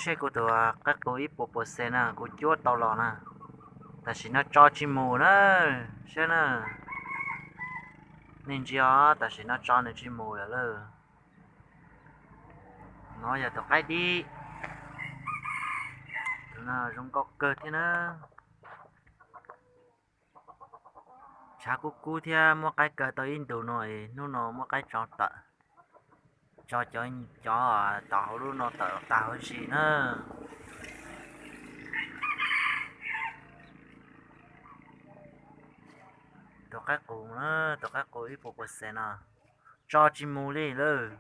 Seb kuv tus qaib qus ib puas puas xees na kuv cuab tau los na. Tam sim no tso tsis mus na, seb na. Nej ntsia os, tam sim no tso nws tsis mus lawm lauj. No yog tus qaib dib. Tus no zoo nkauj kawg thiab na. Tshav kub kub thiab muab qaib kaw tau ib ntus no es hnub no muab qaib tso tawm, tso cov, cov tom hauv lub no tawm tag huv si na. Tus qaib qus na, tus qaib qus ib puas puas xees no, tso tsis mus li lawm.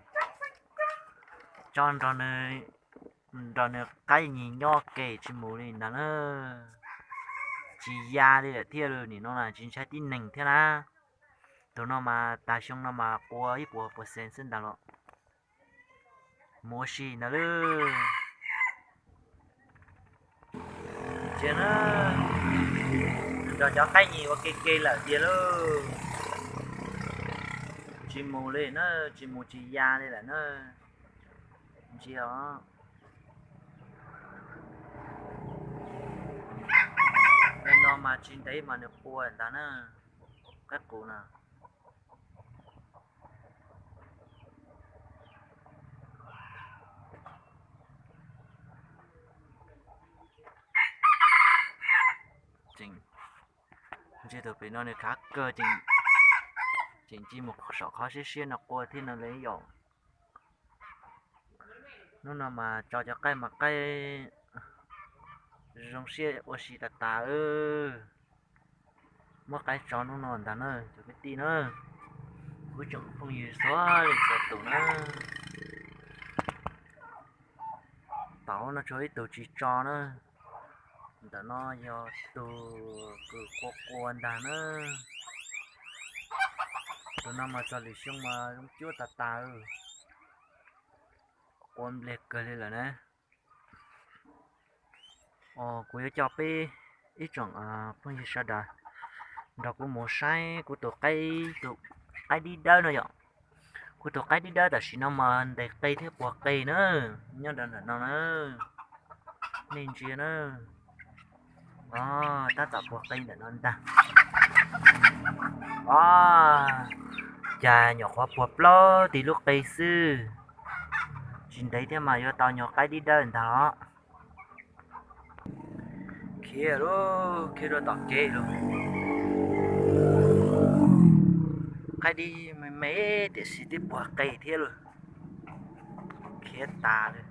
Tso nrog nws qaib nyis nyob ke tsis mus li ntag na. Tsis ya li lawm thiab, nim no na tsis ntshai tib neeg thiab na. Tus no mas tag xyoo no mas qua ib puas puas xees xwb ntag los. Mus ua si ntag lauj. Ntsia na, nrog cov qaib nyis ua ke ke lawm tiag lauj. Tsis mus li na, tsis mus tsis ya li lawm na. Ntsia os. Li no mas tsis ntev mas nws qua ntag na. Qaib qus na. Ntsia tus pem no nws khav kawg, tseem cia mus saum qhov siab siab no qua thiab no li yom. Hnub no mas tso cov qaib mas qaib zoo siab ua si tas tas. Muab qaib tso hnub no ntag na cov kwv tij na, kuv tsoom phooj ywg txhua leej txhua tus na. Tau no tshuav ib tug tsis tso na. Ntawm no yog tus kws qua qua ntag na. Tus no mas txog lwm xyoo mas zoo cuab tas tas. Qua npleg kawg li lawm na. Kuv yuav coj peb ib tsoom phooj ywg sawv daws nrog kuv mus saib kuv tus qaib, tus qaib dib dawb no yom. Kuv tus qaib dib dawb tam sim no mas ntes qe thiab puag qe na, nyob rau ntawm no na. Nej ntsia na. Tab tom puag qe ntawm no ntag. Os, cas nyuam qhuav puag plaub tim lub qe xwb. Tsis ntev thiab mas yuav tau nyuag qaib dib dawb ntag os. Khiav lauj, khiav rau tom kev lauj. Qaib dib me me tiam sis twb puag qe thiab lauj. Khiav tas li.